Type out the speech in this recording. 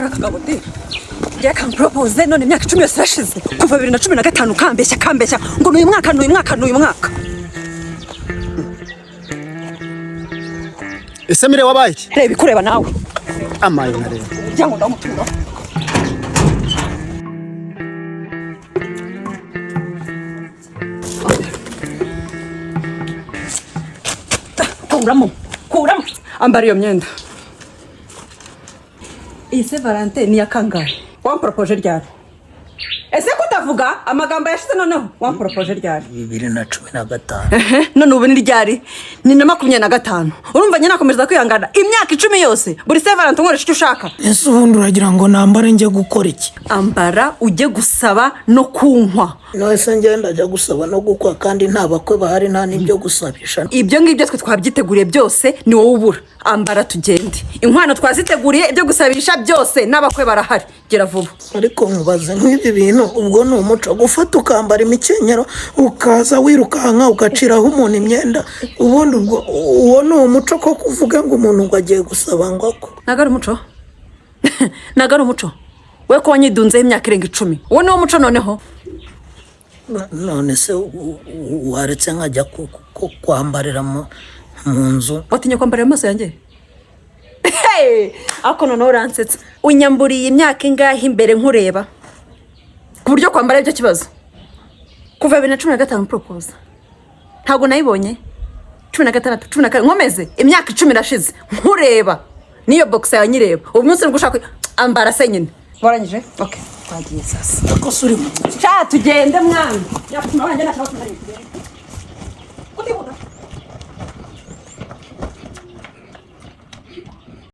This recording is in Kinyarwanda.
Kariya kagabo de ngiye kamporopoze none imyaka 10 yose irashize, kuva 2015 kambeshya kambeshya ngo n'uyu mwaka, n'uyu mwaka, n'uyu mwaka. Ese mire wabaye iki? Reba ikureba nawe. Amaye nkareba. Umuryango ndawumutura. Kuramo, kuramo, ambara iyo myenda. Iyi se Valentine ni iya kangahe? Wamporopoje ryari? Ese kutavuga amagambo yashize noneho? Wamporopoje ryari? 2015. Ehe, none ubu ni ryari? Ni na 25. Urumva nyine nakomeza kwihangana imyaka 10 yose, buri se Valentine unkoresha icyo ushaka. Ese ubundi uragira ngo nambare njye gukora iki? Ambara ujye gusaba no kunkwa. None se njye ndajya gusaba no gukwa kandi nta bakwe bahari, nta n'ibyo gusabisha? Ibyo ngibyo twe twabyiteguriye byose, ni wowe ubura. Ambara tugende. Inkwano twaziteguriye, ibyo gusabisha byose, n'abakwe barahari. Gera vuba. Ariko nkubaze, nk'ibi bintu ubwo ni umuco, gufata ukambara imikenyero ukaza wirukanka ugaciraho umuntu imyenda? Ubundi ubwo uwo ni umuco ko kuvuga ngo umuntu ngo agiye gusaba ngo ako? Ntabwo ari umuco, ntabwo ari umuco. We ko wanyidunzeho imyaka irenga 10, uwo ni wo muco noneho? None se waretse nkajya kwambarira mu nzu? Watinye kwambarira amaso yanjye? Hey! Ariko noneho uransetsa. Unyamburiye imyaka ingahe imbere nkureba ku buryo kwambara aribyo kibazo? Kuva 2015 propose, ntabwo nayibonye. 16, 17, nkomeze, imyaka 10 irashize nkureba n'iyo box yawe nyireba. Ubu munsi nibwo ushaka ambara se nyine? Warangije? Okay, twagiye sasa. Ariko se uri mu Sha, tugende mwana. Nyakuma wanjye nta kibazo. Kutihuta.